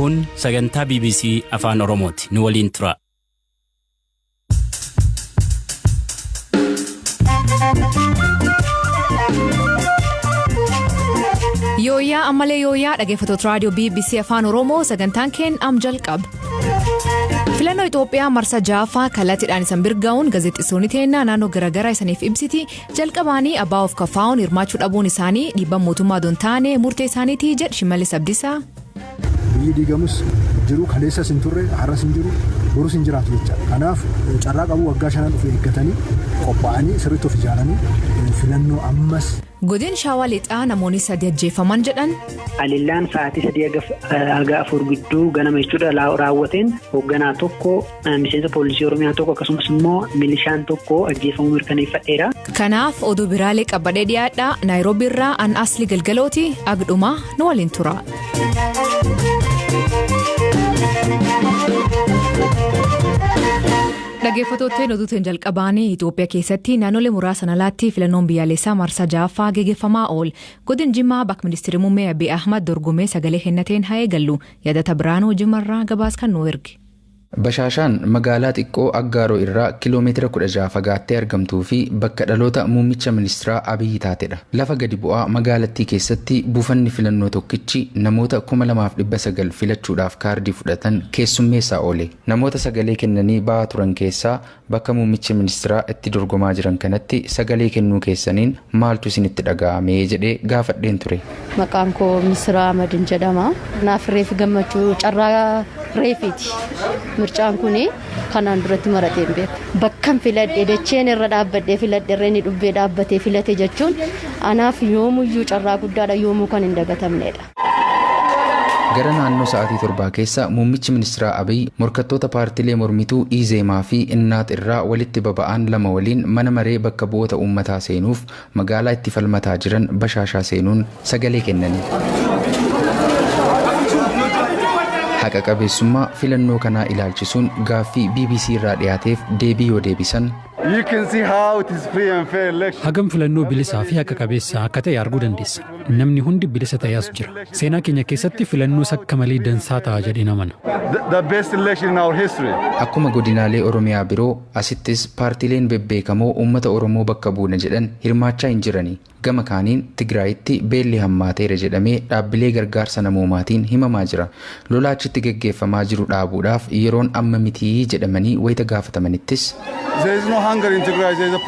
Kun sagantaa BBC Afaan Oromooti. Nu waliin tura. Yooyyaa ammalee yooyyaa dhaggeeffattoota raadiyoo BBC Afaan Oromoo sagantaan keen am jalqaba. Filannoo Itoophiyaa marsaa ja'affaa kallattiidhaan isan birga'uun gaazexeessitoonni teennaa naannoo garaagaraa isaniif ibsiti jalqabaanii abbaa of kafaa'uun hirmaachuu dhabuun isaanii dhiibbaa mootummaa osoo hin taane murtee isaaniiti jedhe Shimallis Abdiisaa. Biyyi diigamus jiru kaleessas hin turre har'as hin jiru borus hin jiraatu jechaadha. Kanaaf carraa qabu waggaa shanan dhufu eeggatanii qophaa'anii sirriitti of ijaaranii filannoo ammas. Godin Shaawaa Lixaa namoonni sadi ajjeefaman jedhan. Alillaan sa'aatii 3 haga 4 gidduu ganama jechuudha raawwateen hoogganaa tokko, miseensa poolisii Oromiyaa tokko, akkasumas immoo milishaan tokko ajjeefamuu mirkaneeffadheera. Kanaaf oduu biraalee qabadhee dhiyaadha. Naayiroobii irraa an Asli Galgalooti agdhumaa nu waliin tura. Dhaggeeffattootni oduutiin jalqabaanii Itoophiyaa keessatti naannolee muraasan alaatti filannoon biyyaalessaa marsaa ja'affaa geggeeffamaa ool. Godin Jimmaa bakka ministeerri muummee Abiy Ahmad dorgomee sagalee kennateen haa eegallu. Yaadata Biraanuu Jimmarraa gabaas kan nu erge. Bashaashaan magaalaa xiqqoo Aggaaroo irraa kiiloomeetira 16 fagaattee argamtuu fi bakka dhaloota muummicha ministeeraa Abiyyi taatedha. Lafa gadi bu'aa magaalattii keessatti buufanni filannoo tokkichi namoota 2900 filachuudhaaf kaardii fudhatan keessummeessaa oole. Namoota sagalee kennanii ba'aa turan keessaa bakka muummichi ministeeraa itti dorgomaa jiran kanatti sagalee kennuu keessaniin maaltu isinitti dhaga'ame jedhee gaafadheen ture. Maqaan koo Misraa Amadin jedhama. Naaf reefi gammachuu carraa reefiiti. Mircaan kun kanaan duratti maratee hin beeku. Bakkan filadhe, dacheen irra dhaabbadhee filadhe, irra inni dhubbee dhaabbatee filate jechuun anaaf yoomuyyuu carraa guddaadha, yoomuu kan hin dagatamnedha. Gara naannoo sa'aatii 7 keessa muummichi ministeeraa Abiy morkattoota paartilee mormituu Izeemaa fi Innaat irraa walitti baba'an lama waliin mana maree bakka bu'oota uummataa seenuuf magaalaa itti falmataa jiran Bashaashaa seenuun sagalee kennani. Haqa qabeessummaa filannoo kanaa ilaalchisuun gaaffii BBC irraa dhiyaateef deebii yoo deebisan. Hagam filannoo bilisaa fi haqa qabeessa akka ta'e arguu dandeessa. Namni hundi bilisa ta'ee as jira. Seenaa keenya keessatti filannoo sakka malee dansaa ta'a jedhee amana. Akkuma godinaalee Oromiyaa biroo asittis paartileen bebbeekamoo uummata Oromoo bakka buuna jedhan hirmaachaa hin jirani. Gama kaaniin Tigraayitti beelli hammaateera jedhamee dhaabbilee gargaarsa namoomaatiin himamaa jira. Lola achitti geggeeffamaa jiru dhaabuudhaaf yeroon amma mitii jedhamanii wayita gaafatamanittis.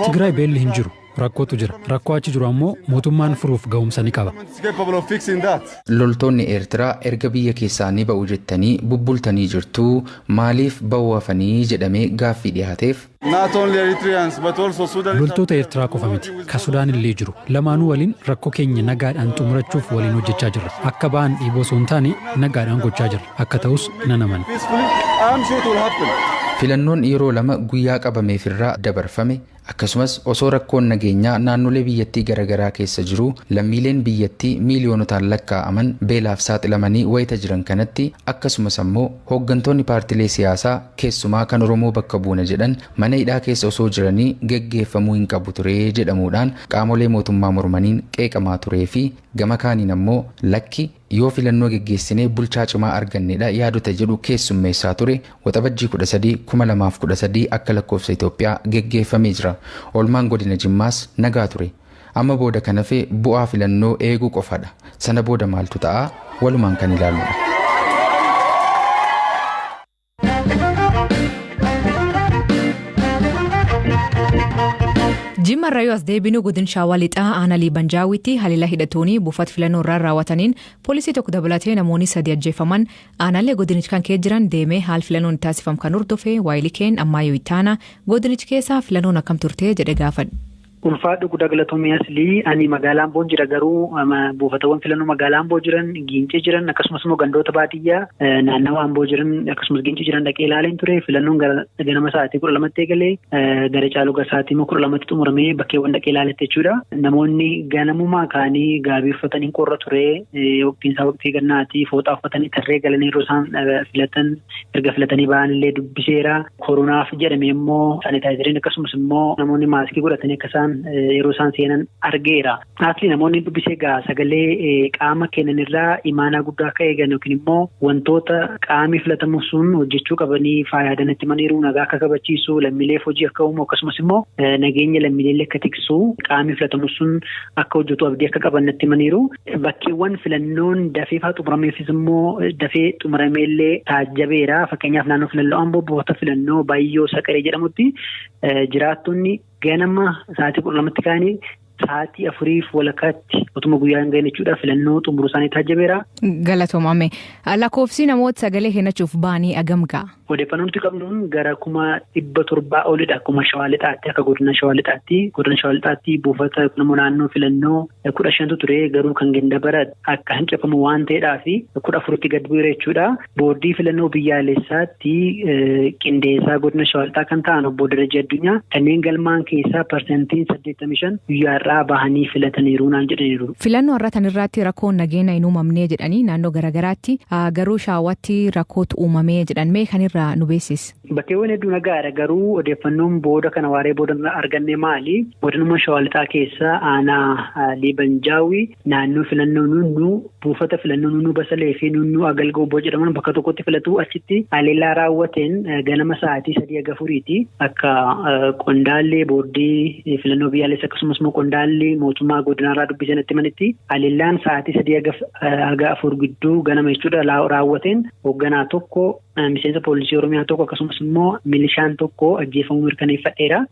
Tigraay beelli hin jiru. Rakkootu jira. Rakkoo achi jiru ammoo mootummaan furuuf ga'umsa ni qaba. Loltoonni Eertiraa erga biyya keessaa ni ba'u jettanii bubbultanii jirtuu, maaliif ba'uu hafanii jedhamee gaaffii dhiyaateef. Loltoota Eertiraa qofa miti. Ka Sudaan illee jiru. Lamaanuu waliin rakkoo keenya nagaadhaan xumurachuuf waliin hojjechaa jirra. Akka ba'an dhiiboo osoo hin taane nagaadhaan gochaa jirra. Akka ta'us nan amana. Filannoon yeroo lama guyyaa qabameefirraa dabarfame, akkasumas osoo rakkoon nageenyaa naannolee biyyattii garaagaraa keessa jiru, lammiileen biyyattii miiliyoonotaan lakkaa'aman beelaaf saaxilamanii wayita jiran kanatti, akkasumas ammoo hooggantoonni paartilee siyaasaa keessumaa kan Oromoo bakka buuna jedhan mana hidhaa keessa osoo jiranii geggeeffamuu hin qabu ture jedhamuudhaan qaamolee mootummaa mormaniin qeeqamaa turee fi gama kaaniin ammoo lakki, yoo filannoo geggeessinee bulchaa cimaa argannedha yaadota jedhu keessummeessaa ture Waxabajjii 13 2013 akka lakkoofsa Itoophiyaa geggeeffamee jira. Oolmaan godina Jimmaas nagaa ture. Amma booda kan hafe bu'aa filannoo eeguu qofadha. Sana booda maaltu ta'a? Walumaan kan ilaalludha. Jimma irraa yoo as deebinu, godin Shaawaa Lixaa aanaa Liibanjaawitti haleellaa hidhattoonni buufata filannoo irraa raawwataniin poolisii tokko dabalatee namoonni sadi ajjeefaman. Aanaalee godinicha kan keessa jiran deemee haal filannoon itti taasifamu kan hordofe Waayilikeen Ammaayoo Ittaana godinicha keessaa filannoon akkam turte jedhe gaafadhe. Ulfaadhu, guddaa galatoomii Aslii. Ani magaalaa Amboo jira, garuu buufatawwan filannoo magaalaa Amboo jiran, Giincii jiran, akkasumas immoo gandoota baadiyyaa naannawa Amboo jiran akkasumas Giincii jiran dhaqee ilaaleen ture. Filannoon ganama sa'aatii 12tti eegalee gara caalu gara sa'aatii immoo 12tti xumuramee bakkeewwan dhaqee ilaaletti jechuudha. Namoonni ganamumaa ka'anii gaabii uffatanii, qorra ture, waqtiin isaa waqtii gannaati, fooxaa uffatanii tarree galanii yeroo isaan filatan, erga filatanii ba'an illee dubbiseera. Koronaaf jedhamee immoo saanitaayizeriin akkasumas immoo namoonni maaskii godhatanii akka isaan deeman yeroo isaan seenan argeera. Asli namoonni dubbisee egaa sagalee qaama kennanirraa imaanaa guddaa akka eegan yookiin immoo wantoota qaamni filatamu sun hojjechuu qabanii faayaadan itti maniiru nagaa akka kabachiisu lammiileef hojii akka uumu akkasumas immoo nageenya lammiilee akka tiksu qaamni filatamu sun akka hojjetu abdii akka qaban natti maniiru. Bakkeewwan filannoon dafee fa'aa xumurameefis immoo dafee xumurameellee taajjabeera. Fakkeenyaaf naannoo filannoo Amboo buufata filannoo Bayyoo Saqaree jedhamutti jiraattonni ganama sa'aatii 12tti ka'anii sa'aatii 4:15tti otuma guyyaa hin gahin jechuudha filannoo xumuruu isaanii taajjabeera. Galatoomame. Lakkoofsi namoota sagalee kennachuuf ba'anii hagam ga'a? Odeeffannoo nuti qabnuun gara 700,000 olidha. Akkuma Shawaa Lixaatti akka godina Shawaa Lixaatti godina Shawaa Lixaatti buufata naannoo filannoo 15tu ture garuu kan Gindabara akka hanqifamu waan ta'eedhaaf 14tti gad bu'eera jechuudha. Boordii filannoo biyyaalessaatti qindeessaa godina Shawaa Lixaa kan ta'an obbo Darajaa Addunyaa kanneen galmaan keessaa 85% guyyaarraa bahanii filataniiru naan jedhaniiru. Filannoo har'a irratti rakkoon nageenya hin uumamnee jedhanii naannoo garaagaraatti garuu Shawaatti rakkootu uumamee jedhamee kan irraa nu beeksise. Bakkeewwan hedduu nagaadha garuu odeeffannoon booda kana waaree booda arganne maali? Godinuma Shawaa Lixaa keessa aanaa Liibanjaawii naannoo filannoo nunnuu buufata filannoo nunnuu Basalee fi nunnuu Agalgoo jedhaman bakka tokkotti filatu achitti haleellaa raawwateen ganama sa'aatii 3-4 akka qondaallee boordii filannoo biyyaalessa akkasumas immoo qondaalli mootummaa godinaarraa dubbisanitti manitti haleellaan sa'aatii 3-4 gidduu ganama jechuudha raawwateen hoogganaa tokko miseensa poolisii Oromiyaa tokko akkasumas immoo milishaan tokko ajjeefamuu mirkaneeffadheera.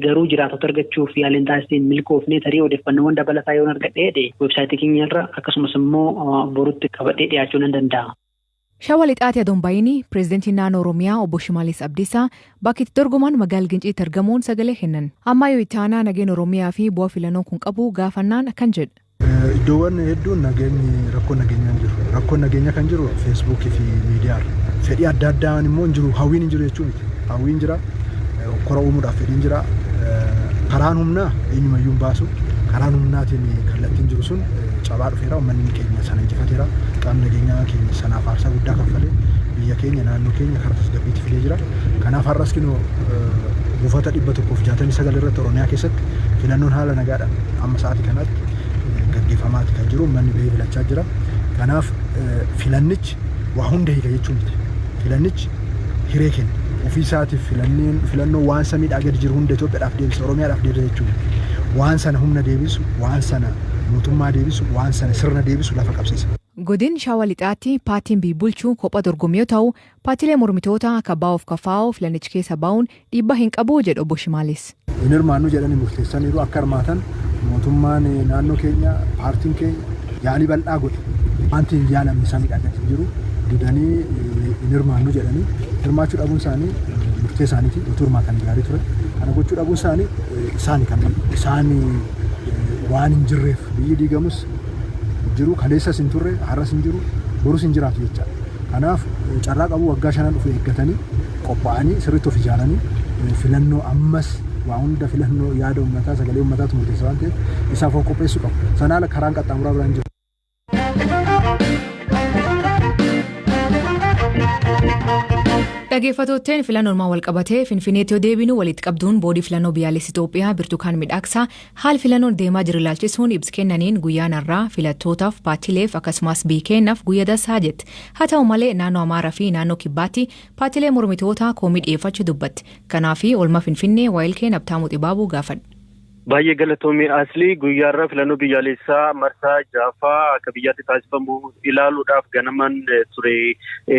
Garuu jiraatota argachuuf yaaliin taasiseen milkoofnee tarii odeeffannoowwan dabalataa yoon argadhee weebsaayitii keenyarra akkasumas immoo borutti qabadhee dhiyaachuu nan danda'a. Shawaa Lixaatti adoon baay'inii pireezidantii naannoo Oromiyaa obbo Shimallis Abdiisaa bakka itti dorgoman magaalaa Ginciitti argamuun sagalee kennan. Ammaa yoo itti aanaa nageenya Oromiyaa fi bu'aa filannoon kun qabu gaafannaan akkan jedha. Iddoowwan hedduun nageenyi rakkoo nageenyaa hin jiru. Rakkoon nageenyaa kan jiru feesbuukii fi miidiyaarra. Fedhii adda addaan immoo hin jiru hawwiin hin jiru jechuu miti. Hawwiin jira, kora uumuudhaaf fedhiin jira. Karaan humnaa eenyumayyuu hin baasu. Karaan humnaatiin kallattiin jiru sun cabaa dhufeera. Uummanni keenya sana injifateera. Qaamni nageenyaa keenya sanaaf aarsaa guddaa kaffalee biyya keenya naannoo keenya karaa tasgabbiitti fidee jira. Kanaaf har'as kinoo buufata 169 irratti Oromiyaa keessatti filannoon haala nagaadhaan amma sa'aatii kanaatti gaggeeffamaati kan jiru. Uummanni bahee filachaa jira. Kanaaf filannichi waa hunda hiika jechuu miti. Filannichi hiree kenna. Ofii isaatiif filannoo waan samiidhaa gadi jiru hunda Itoophiyaadhaaf deebisa, Oromiyaadhaaf deebisa jechuu miti. Waan sana humna deebisu, waan sana mootummaa deebisu, waan sana sirna deebisu lafa qabsiisa. Godin Shawaa Lixaatti paartiin biyya bulchu kophaa dorgommii yoo ta'u, paartiilee mormitoota akka baa'uuf kafaa'u filannichi keessa baa'uun dhiibbaa hin qabu jedhu obbo Shimallis. Hin hirmaannu jedhanii murteessaniiru akka hirmaatan mootummaan naannoo keenya paartiin keenya yaalii bal'aa godhe. Wanti hin yaalamne samiidhaa gadi jiru didanii hin hirmaannu jedhanii hirmaachuu dhabuun isaanii murtee isaaniiti utuu hirmaatan gaarii ture. Kana gochuu dhabuun isaanii isaani kan isaanii waan hin jirreef biyyi diigamus jiru kaleessas hin turre har'as hin jiru borus hin jiraatu jechaadha. Kanaaf carraa qabu waggaa 5 dhufu eeggatanii qophaa'anii sirriitti of ijaaranii filannoo ammas waa hunda filannoo yaada uummataa sagalee uummataatu murteessa waan ta'eef isaaf of qopheessuu qabu. Sana ala karaan qaxxaamuraa biraan jiru. Dhaggeeffattootni filannoo wal qabatee Finfinneetti yoo deebinu walitti qabduun boordii filannoo biyyaalessa Itoophiyaa Birtukaan Midhaaksaa haala filannoon deemaa jiru ilaalchisuun ibsa kennaniin guyyaan har'aa filattootaaf paartiileef akkasumas biyya keenyaaf guyyaa dansaa jette. Haa ta'u malee naannoo Amaaraa fi naannoo Kibbaatti paartiilee mormitootaa komii dhiyeeffachuu dubbatti. Kanaaf oolmaa Finfinnee waayilkeen Abtaamuu Xibaabuu gaafadha. Baay'ee galatoomii Aslii guyyaarraa filannoo biyyaalessaa marsaa ja'affaa akka biyyaatti taasifamu ilaaluudhaaf ganaman ture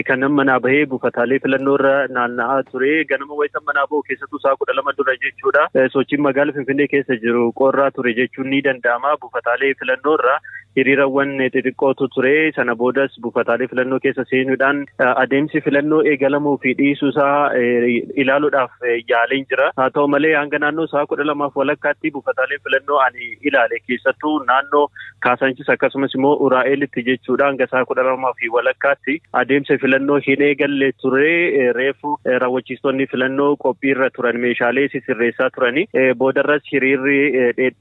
kan manaa bahee buufataalee filannoo irra naanna'aa ture ganama wayita manaa bahu keessattuu sa'a 12 dura jechuudha. Sochiin magaalaa Finfinnee keessa jiru qorraa ture jechuun ni danda'ama. Buufataalee filannoo irra hiriirawwan xixiqqootu ture. Sana boodas buufataalee filannoo keessa seenuudhaan adeemsi filannoo eegalamuu fi dhiisuu isaa ilaaluudhaaf yaaliin jira. Haa ta'u malee hanga naannoo sa'a 12:15 buufataalee filannoo ani ilaale keessattuu naannoo Kaasaanchis akkasumas immoo Uraa'elitti jechuudha hanga sa'a 12:15 adeemsa filannoo hin eegalle ture. Reefu raawwachiistonni filannoo qophiirra turan meeshaalee sisirreessaa turani. Boodarras hiriirri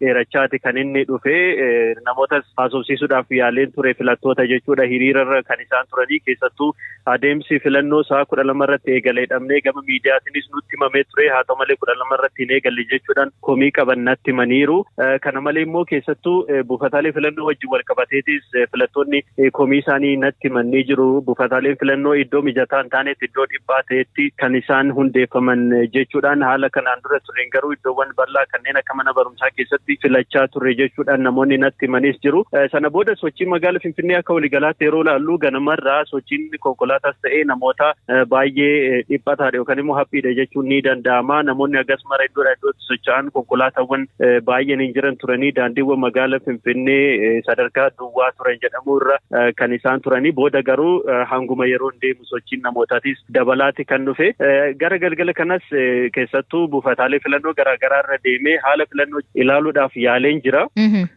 dheerachaati kan inni dhufe namootas haasofsiisaa Haasofsiisuudhaaf yaaleen ture filattoota jechuudha. Hiriirarra kan isaan turanii keessattuu adeemsi filannoo sa'a 12 irratti eegalee dhabnee gama miidiyaatiinis nutti himamee ture. Haa ta'u malee 12 irratti hin eegalle jechuudhaan komii qaban natti himaniiru. Kana malee immoo keessattuu buufataalee filannoo wajjin wal qabateetis filattoonni komii isaanii natti himanii jiru. Buufataaleen filannoo iddoo mijataa hin taanetti iddoo dhibbaa ta'etti kan isaan hundeeffaman jechuudhaan haala kanaan dura tureen garuu iddoowwan bal'aa kanneen akka mana barumsaa keessatti filachaa turre jechuudhaan namoonni natti himanis jiru. Sana booda sochii magaalaa Finfinnee akka waliigalaatti yeroo ilaallu ganamarraa sochiin konkolaataas ta'ee namoota baay'ee dhiphataadha yookaan immoo haphiidha jechuun ni danda'ama. Namoonni hagas mara iddoodhaa iddootti socho'an konkolaataawwan baay'een hin jiran turanii daandiiwwan magaalaa Finfinnee sadarkaa duwwaa turan jedhamu irra kan isaan turanii booda garuu hanguma yeroon deemu sochiin namootaatis dabalaati kan dhufe. Gara galgala kanas keessattuu buufataalee filannoo garaagaraa irra deemee haala filannoo ilaaluudhaaf yaaleen jira.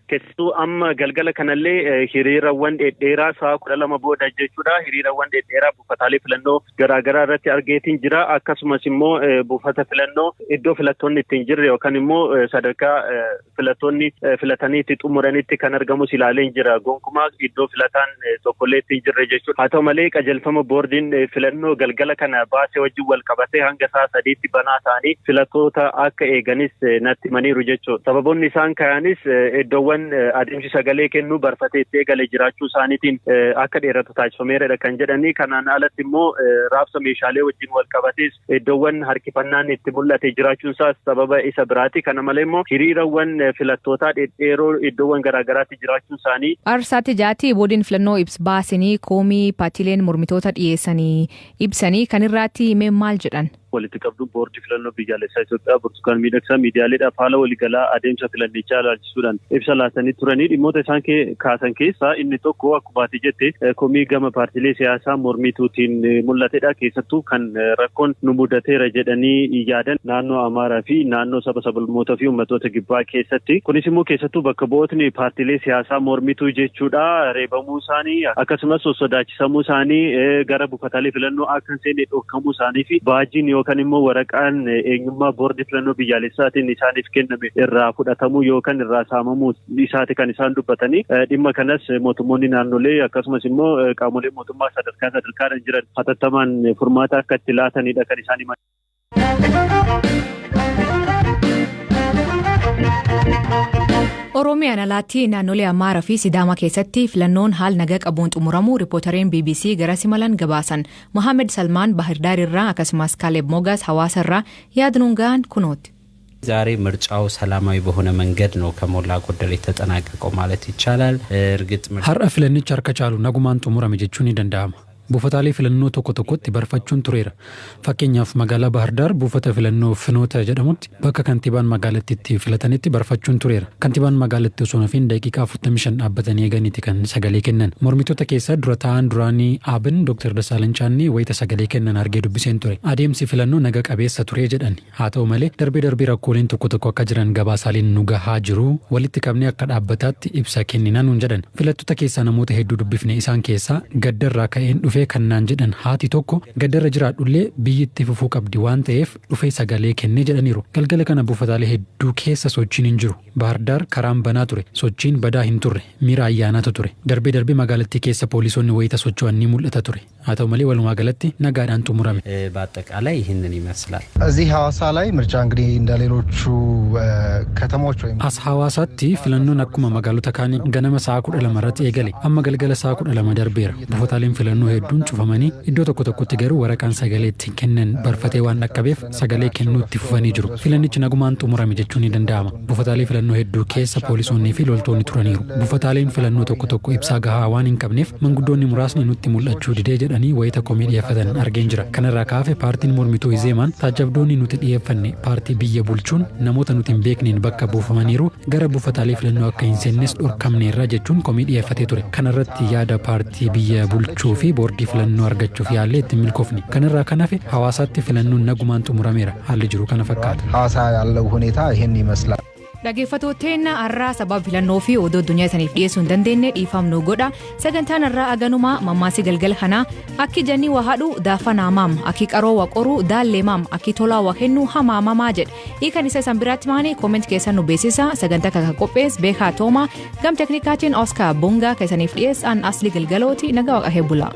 Keessattuu amma galgala kanallee hiriirawwan dhedheeraa sa'a 12 booda jechuudha. Hiriirawwan dhedheeraa buufataalee filannoo garaagaraa irratti argeetiin jira. Akkasumas immoo buufata filannoo iddoo filattoonni ittiin jirre yookaan immoo sadarkaa filattoonni filatanii itti xumuranitti kan argamus ilaaleen jira. Gonkumaa iddoo filataan tokkollee ittiin jirre jechuudha. Haa ta'u malee qajeelfama boordiin filannoo galgala kana baasee wajjin wal qabatee hanga sa'a 3tti banaa ta'anii filattoota akka eeganis natti himaniiru jechuudha. Sababoonni isaan ka'anis iddoowwan adeemsi sagalee kennuu barfatee itti eegale jiraachuu isaaniitiin akka dheeratu taasifameeradha kan jedhanii. Kanaan alatti immoo raabsa meeshaalee wajjin wal qabatees iddoowwan harkifannaan itti mul'ate jiraachuun isaas sababa isa biraati. Kana malee immoo hiriirawwan filattootaa dhedheeroo iddoowwan garaagaraatti jiraachuun isaanii. Arsaatti jaati boordiin filannoo ibsa baasanii koomii paartiileen mormitoota dhiyeessanii ibsanii kan irratti mee maal jedhan? Walitti qabduun boordii filannoo biyyaalessaa Itoophiyaa Burtukaan Miidhagsaa miidiyaaleedhaaf haala waliigalaa adeemsa filannichaa ilaalchisuudhaan ibsa laatanii turanii dhimmoota isaan kaasan keessaa inni tokko akkuma ati jette komii gama paartiilee siyaasaa mormituutiin mul'atedha. Keessattuu kan rakkoon nu mudateera jedhanii yaadan naannoo Amaaraa fi naannoo saba sablammootaa fi uummattoota Kibbaa keessatti. Kunis immoo keessattuu bakka bu'ootni paartiilee siyaasaa mormituu jechuudha reebamuu isaanii akkasumas sosodaachisamuu isaanii gara buufataalee filannoo akka hin seenne dhorkamuu isaanii fi baajiin yookaan immoo waraqaan eenyummaa boordii filannoo biyyaalessaatiin isaaniif kenname irraa fudhatamuu yookaan irraa saamamuu isaati kan isaan dubbatanii. Dhimma kanas mootummoonni naannolee akkasumas immoo qaamolee mootummaa sadarkaa sadarkaadhaan jiran hatattamaan furmaata akka itti laatanidha kan isaan himan. Oromiyaan alaatti naannolee Amaaraa fi Sidaamaa keessatti filannoon haala nagaa qabuun xumuramuu riipootareen BBC gara simalan gabaasan. Mohaammed Salmaan Bahirdaar irraa akkasumas Kaaleb Mogaas Hawaasa irraa yaadnuun ga'an kunooti. ዛሬ ምርጫው ሰላማዊ በሆነ መንገድ ነው ከሞላ ጎደል የተጠናቀቀው ማለት ይቻላል። እርግጥ Har'a filannichi harka caalu nagumaan xumurame jechuun ni danda'ama. Buufataalee filannoo tokko tokkotti barfachuun tureera. Fakkeenyaaf magaalaa Baahirdaar buufata filannoo Finoota jedhamutti bakka kantiibaan magaalattiitti filatanitti barfachuun tureera. Kantiibaan magaalattii osoo hafiin daqiiqaa 45 dhaabbatanii eeganiiti kan sagalee kennan. Mormitoota keessaa dura taa'an duraanii Aabin Dr. Dassaalany Chaannee wayita sagalee kennan argee dubbiseen ture. Adeemsi filannoo naga qabeessa ture jedhan. Haa ta'u malee darbee darbee rakkooleen tokko tokko akka jiran gabaasaaleen nu gahaa jiru. Walitti qabnee akka dhaabbataatti ibsa kenninaa nuun jedhan. Filattoota keessaa namoota hedduu dubbifne isaan keessaa gaddarraa ka'een dhufe kannaan jedhan haati tokko gaddarra jiraadhullee biyyitti fufuu qabdi waan ta'eef dhufee sagalee kennee jedhaniiru. Galgala kana buufataalee hedduu keessa sochiin hin jiru. Baahirdaar karaan banaa ture. Sochiin badaa hin turre. Miira ayyaanaatu ture. Darbee darbee magaalattii keessa poolisoonni wayita socho'an ni mul'ata ture. Haa ta'u malee walumaa galatti nagaadhaan xumurame. በአጠቃላይ ይህንን ይመስላል። እዚህ ሐዋሳ ላይ ምርጫ እንግዲህ እንደ ሌሎቹ ከተሞች ወይም As Hawaasaatti filannoon akkuma magaalota kaanii ganama sa'a 12 irratti eegale. Amma galgala sa'a 12 darbeera. Buufataaleen filannoo hedduun cufamanii iddoo tokko tokkotti garuu waraqaan sagalee ittiin kennan barfatee waan dhaqqabeef sagalee kennuu itti fufanii jiru. Filannichi nagumaan xumurame jechuun ni danda'ama. Buufataalee filannoo hedduu keessa poolisoonnii fi loltoonni turaniiru. Buufataaleen filannoo tokko tokko ibsaa gahaa waan hin qabneef manguddoonni muraasni nutti mul'achuu didee jedhanii wayita komii dhiyeeffatan argeen jira. Kanarraa kaafe paartiin mormituu Izeemaan taajjabdoonni nuti dhiyeeffanne paartii biyya bulchuun namoota nuti hin beekneen bakka buufamaniiru gara buufataalee filannoo akka hin seennes dhorkamneerra jechuun komii dhiyeeffatee ture. Kanarratti yaada paartii biyya bulchuu fi boordii filannoo argachuuf yaallee itti milkoofne. Kanarraa kan hafe Hawaasaatti filannoon nagumaan xumurameera. Haalli jiru kana fakkaata. ሐዋሳ ያለው ሁኔታ ይህን ይመስላል። Dhaggeeffattootni har'aa sababa filannoo fi oduu addunyaa isaniif dhiyeessuu hin dandeenye dhiifamnu godha. Sagantaan har'aa aganumaa mammaasii galgala kanaa akki janni waa haadhu daafa naamaam, akki qaroo waa qoruu daallee maam, akki tolaa waa kennu hamaamamaa jedha. Hiikan isa isan biraatti maanii comment keessan nu beeksisa. Sagantaa kana qophees Beekaa Toomaa, gam teknikaatiin Oscar Bungaa kan isaniif dhiyeessan Asli Galgalooti. Nagaa waaqa heebbula.